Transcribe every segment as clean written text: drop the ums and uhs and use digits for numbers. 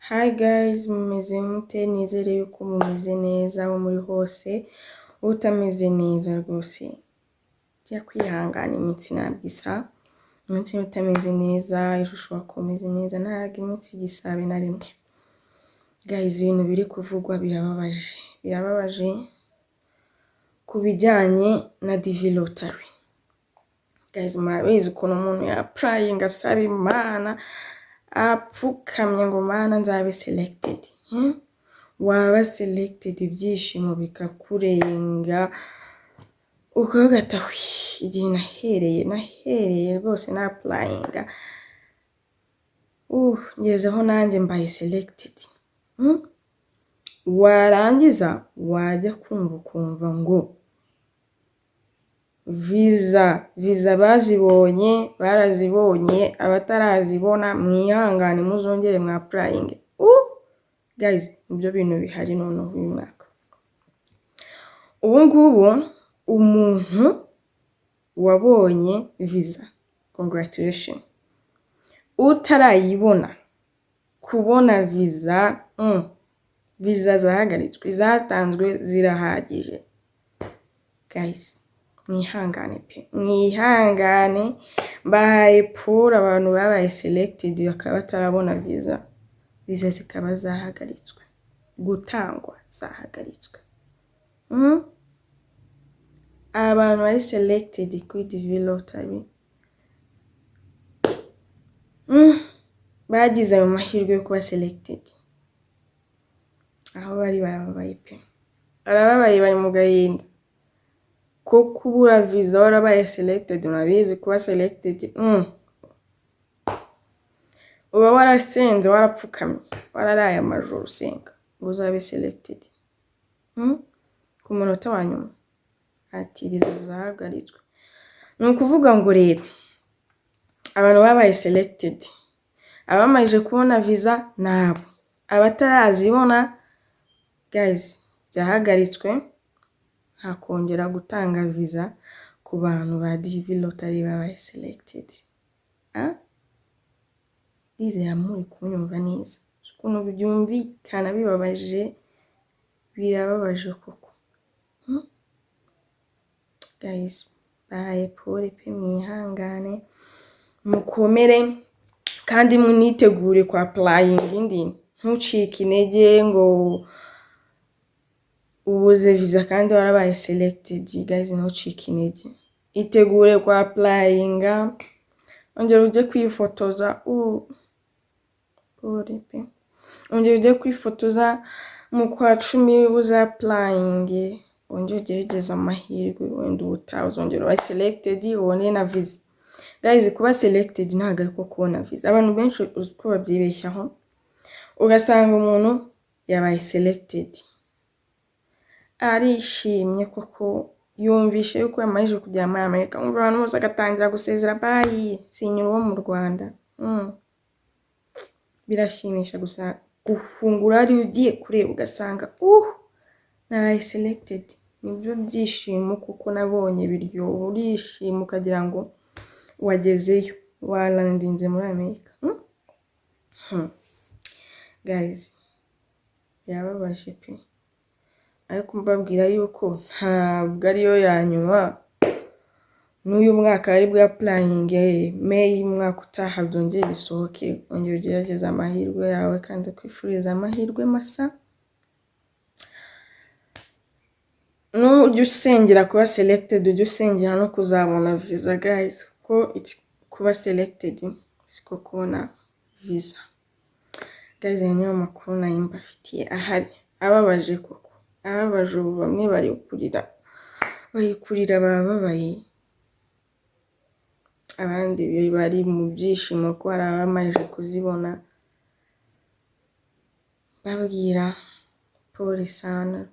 Hi guys, mumeze mute? Nizere yuko mumeze neza aho muri hose, utameze neza rwose jya kwihangana, iminsi ntabwo isa. Umunsi niba utameze neza, ejo ushobora kuba umeze neza, ntabwo iminsi igisabe na rimwe. Guys, ibintu biri kuvugwa birababaje, birababaje ku bijyanye na DV Lottery. Guys, murabizi ukuntu umuntu ya-applyinga asaba Imana apfukamye ngo: "Mana, nzabe selected." Waba selected, ibyishimo bikakurenga, ukavuga ati: "Ahwi, igihe nahereye rwose na applyinga, ngezeho nanjye mbaye selected." Warangiza wajya kumva ukumva ngo viza bazibonye, barazibonye, abatarazibona mwihangane muzongere mwa applyinge. Guys, nibyo bintu bihari noneho uyu mwaka. Ubu ngubu umuntu wabonye viza, congratulation. Utarayibona, kubona viza, viza zahagaritswe, izatanzwe zirahagije. Guys, mwihangane pe, mwihangane, mbahaye pole abantu babaye selected bakaba batarabona viza, viza zikaba zahagaritswe gutangwa, zahagaritswe. Abantu bari selected kuri DV Lottery, bagize ayo mahirwe yo kuba selected, aho bari barababaye pe, barababaye, bari mu gahinda ko kubura viza warabaye selected. Murabizi kuba selected, uba warasenze, warapfukamye, wararaye amajoro usenga ngo uzabe selected. Ku munota wa nyuma ati viza zahagaritswe. Ni ukuvuga ngo rero abantu babaye selected, abamaze kubona viza ni abo, abatarazibona, guys, byahagaritswe, nta kongera gutanga viza ku bantu ba DV Lottery babaye selected. Ndizera muri kunyumva neza ukuntu byumvikana bibabaje, birababaje koko. Guys, bahaye pole pe, mwihangane, mukomere kandi munitegure kwa applyinga indi. Ntucike intege ngo ubuze viza kandi warabaye selected. Guys, ntucike intege, itegure kwa applyinga, ongera ujye kwifotoza. Pole pe, ongera ujye kwifotoza mu kwa 10, uza applyinge, wongere ugerageze amahirwe, wenda ubutaha uzongera uba selected ubone na viza. Guys, kuba selected ntabwo ariko kubona viza. Abantu benshi uzi ko babyibeshyaho, ugasanga umuntu yabaye selected, arishimye koko, yumvishe yuko yamajije kugera muri Amerika, wumva abantu bose agatangira gusezera: "Bye, sinyura uwo mu Rwanda." Birashimisha gusa gufungura hariya ugiye kureba ugasanga nabaye selected. Nibyo byishimo kuko nabonye biryoha, urishima ukagira ngo wagezeyo, walandinze muri Amerika. Guys, birababaje pe, ariko mbabwira yuko ntabwo ariyo ya nyuma. N'uyu mwaka ari bwa applyinge, May umwaka utaha byongere bisohoke, ongera ugerageze amahirwe yawe, kandi kwifuriza amahirwe masa. Nujya usengera kuba selected, ujye usengera no kuzabona viza, guys, kuko kuba selected siko kubona viza. Guys, aya niyo makuru nari mbafitiye ahari ababaje koko, ababaje. Ubu bamwe bari kurira, bari kurira, barababaye, abandi bari mu byishimo ko hari abamaze kuzibona. Babwira pole sana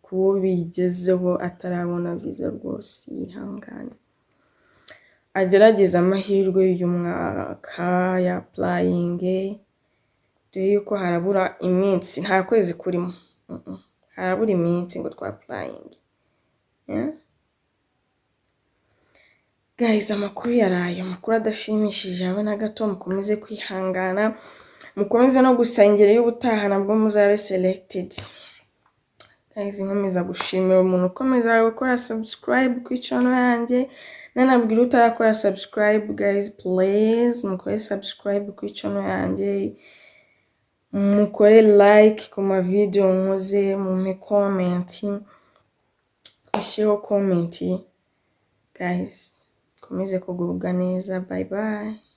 kuwo bigezeho atarabona viza, rwose yihangane, agerageze amahirwe y'uyu mwaka ya applyinge, dore yuko harabura iminsi, nta kwezi kurimo, harabura iminsi ngo twa applyinge. Guys, amakuru yaraye amakuru adashimishije habe na gato. Mukomeze kwihangana. Mukomeze no gusengera y'ubutaha nabwo muzabe selected. Guys, nkomeza gushimira umuntu ukomeza gukora subscribe ku channel yanjye, nanabwira utarakora subscribe, guys, please mukore subscribe ku channel yanjye, mukore like ku ma video nkoze, mumpe comment, mushyireho comment. Guys, mukomeze kugubwa neza. Bye bye.